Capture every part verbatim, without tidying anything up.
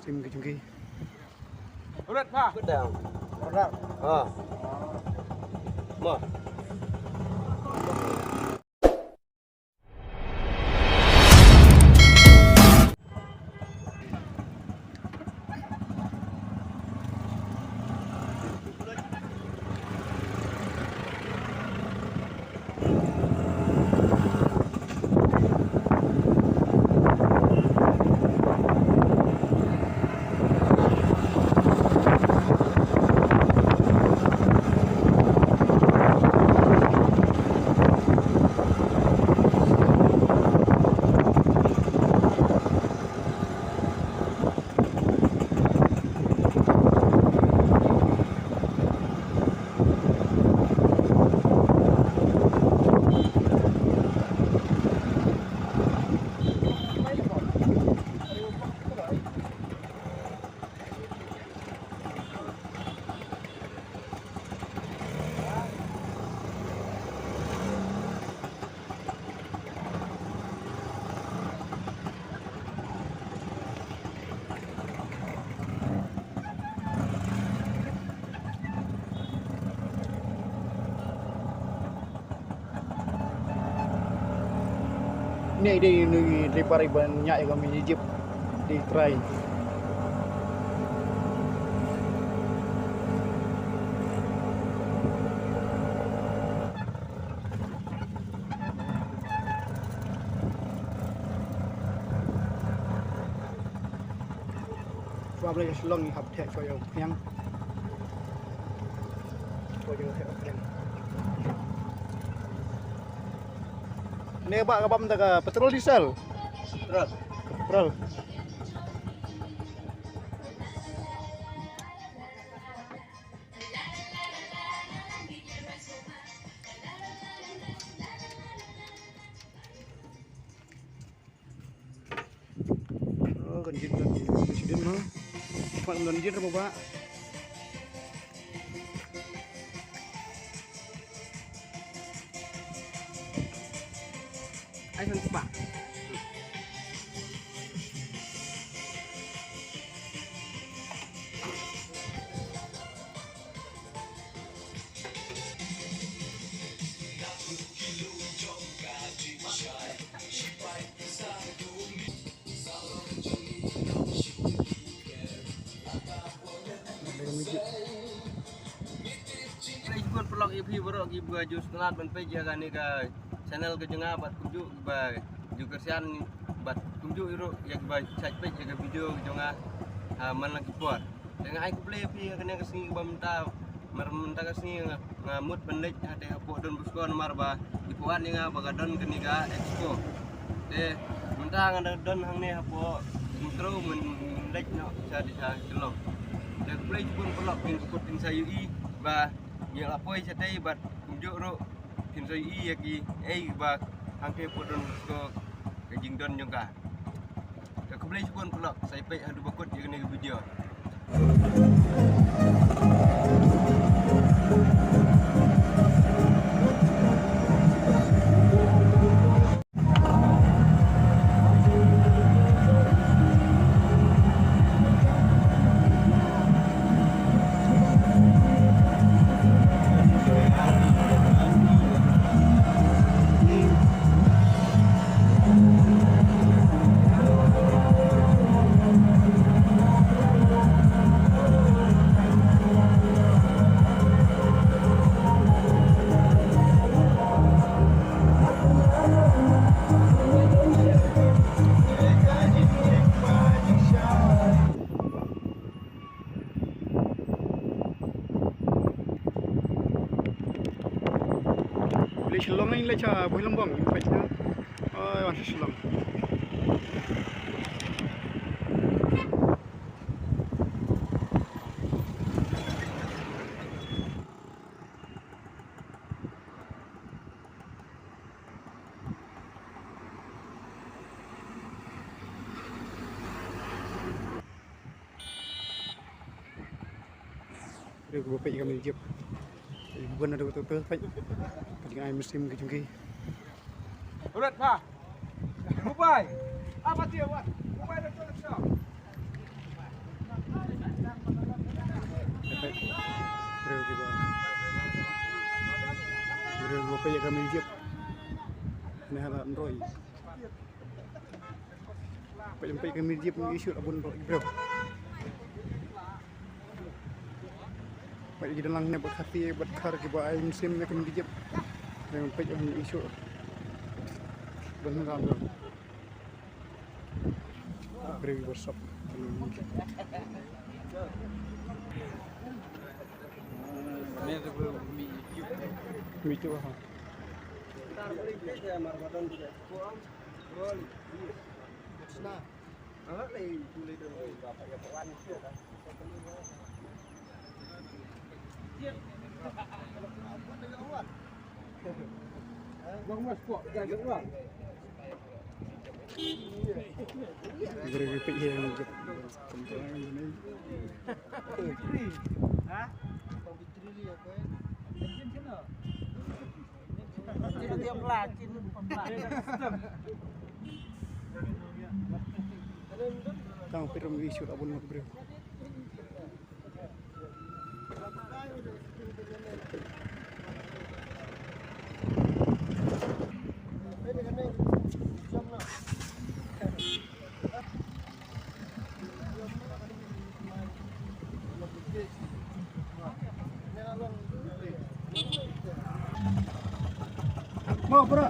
Tim ka jong ki. Alright, pa. Put down. Alright. Ha. Ma. Ni dei ni driver ban ïa ka mini jeep di try. Shuwa ba la ïa shlong ngi hap theh shuwa ïa u khñiang. Shuwa ïa u khñiang. Ne ba ka bam da ka petrol, diesel? Petrol. Petrol. Oh, kan jin, kan jin, kan jin, ha? Pat kan jin, apa, Pak? Ai, kan, Pak. Khublei shibun paralok ïa phi baroh kiba ju sngewtynnat ban peit ïa kane ka channel ka jong nga bad kumjuh kiba ju kyrshan bad kumjuh ruh ïa kiba shait peit ïa ka video ka jong nga, ha, man la ki por. Te nga ai khublei ïa phi ha kane ka sngi kaba mynta, mar mynta ka sngi nga, nga mut ban leit hangtei hapoh Don Bosco namar ba ki pynwad ïa nga ba ka don kane ka expo. Te mynta nga da don hangne hapoh Mutru, ngan leit noh sha, sha Shillong. Te khublei shibun paralok, phin sa ïohi ba ngi la poi shatei bad kumjuh ruh phin sa ïohi ïa kiei kiba hangtei hapoh Don Bosco, ka jingdon jong ka. Te khublei shibun paralok, sa ïa peit haduh ba kut ïa kane ka video. Leit Shillong, leit sha Bhoilangbong, peit na. Oi, wan sha Shillong. Re ko peit ïa ka mini jeep. Bun na da ko to peit. Ka jingai mynsiem ka jong ki. Alright, pa. Mobile. Apa dia, Wan? Mobile dah terus, tau. Briew kiba, briew kiba peit ïa ka mih jip. Ne hala nroi. Peit, peit ka mih jip ngi shu la bun briew. Peit ki dang lang ne bad khatii bad khar kiba ai mynsiem ne ka mih jip. Peit ngi shu. Ban hala briew. Briew kiba sop. Mih jip ha. Tang peit ruh ngi shu la bun briew. Mo, bro.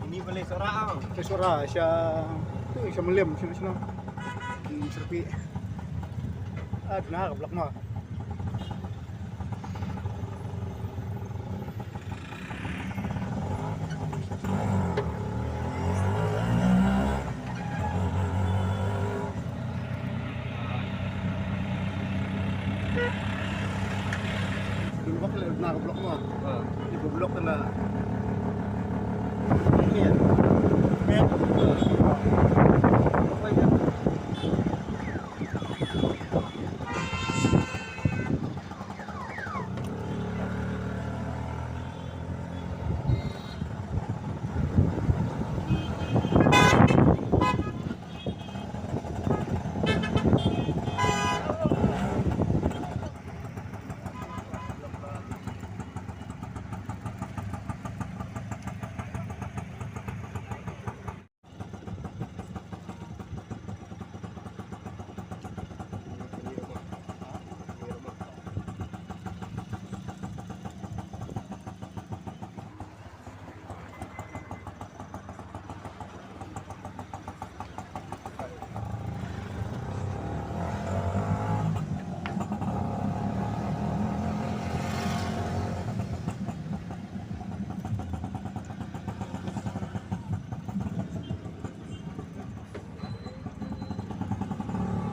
Ini boleh sorak ah. Ke sorak sha tu sha Mylliem sha sha. Hmm, serpi. Ah, nah, blok mah. Dulu waktu na blok mah. Ha. Di blok kena. Iya.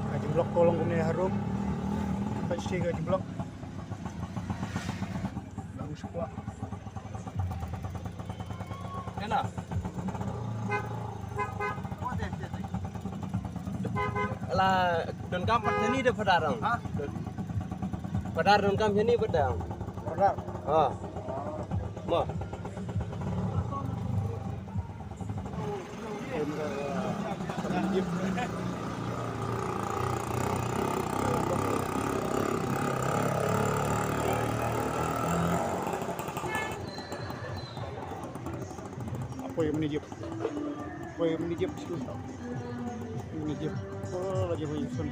Ka jingblok ko long kumne harum. Ka jingblok. Baru sekolah. Kena. Ala donkam pat shane da Phadar ang. Ha? Phadar donkam shane pat ang. Phadar. Ha. Mo. Em, eh, em, em. Oi, mani jep. Oi, mani jep. Mani jep. Oh, lagi banyak sun.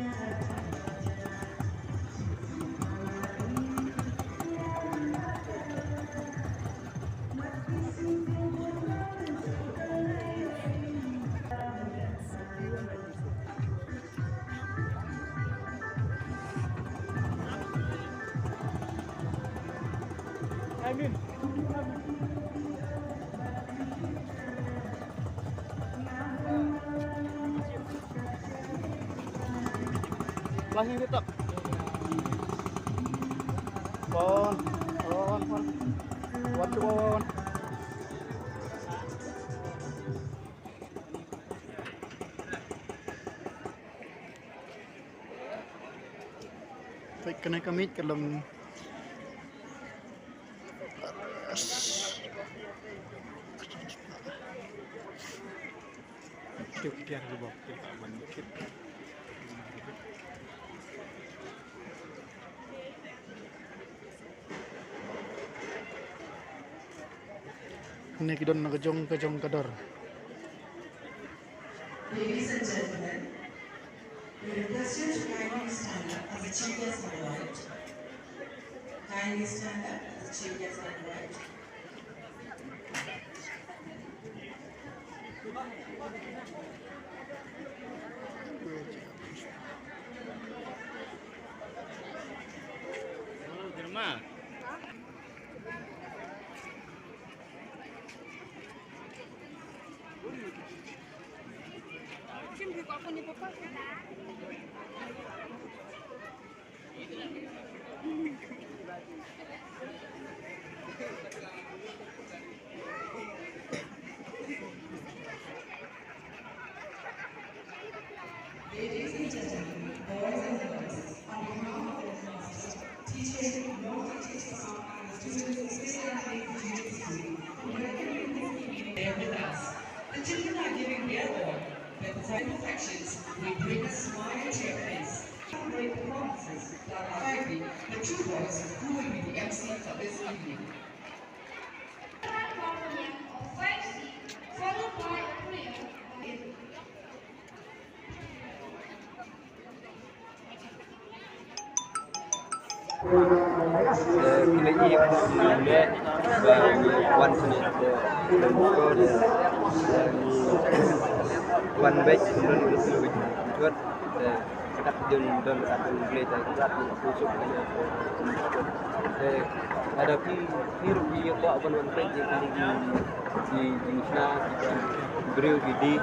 Lahing TikTok. Pon, pon, pon. Wan, wan, wan. Peit kane ka miej ka long. Tiap tiar di bawah kita. Kine ki don na ka jong ka jong ka dor. Ladies and gentlemen, we request you to kindly stand up as the chief guest are arrived. Kindly stand up as the chief guest are arrived. Ladies and gentlemen, boys and girls, on behalf of the headmaster, teachers, non-teaching staff, and the students, especially the junior school, who welcome you this evening there with us. The children are giving their all. Their positive actions will bring a smile to your face. Some great performances that are likely the true voice who will be the M C for this evening. Followed by a prayer. Te kine i ne ba wan sini te ko de wan bek nun ko sini bek. Te kat jun don kat jun ble te kat jun kusuk. Te ada pi pi rupi ko aban wan bek je kini ki Ki jingshna ki briew ki dei,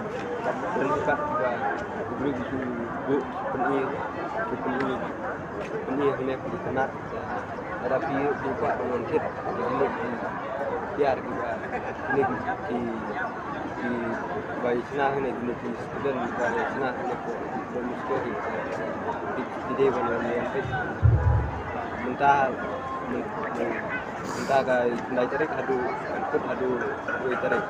pynpaw ki briew ki ju buh, pyni, pyni, pyni hangne ki tnat. Lada phi ïoh phi kwah ban wan thied, kine ki tiar kiba, kine ki, ki, kiba ïashna hangne, kine ki student kiba ïashna hangne, ki primary school ki, ki, ki dei ban wan thied. Mynta, myn-, myn-, Mynta ka khyndai tarik haduh, kan kut haduh wei tarik.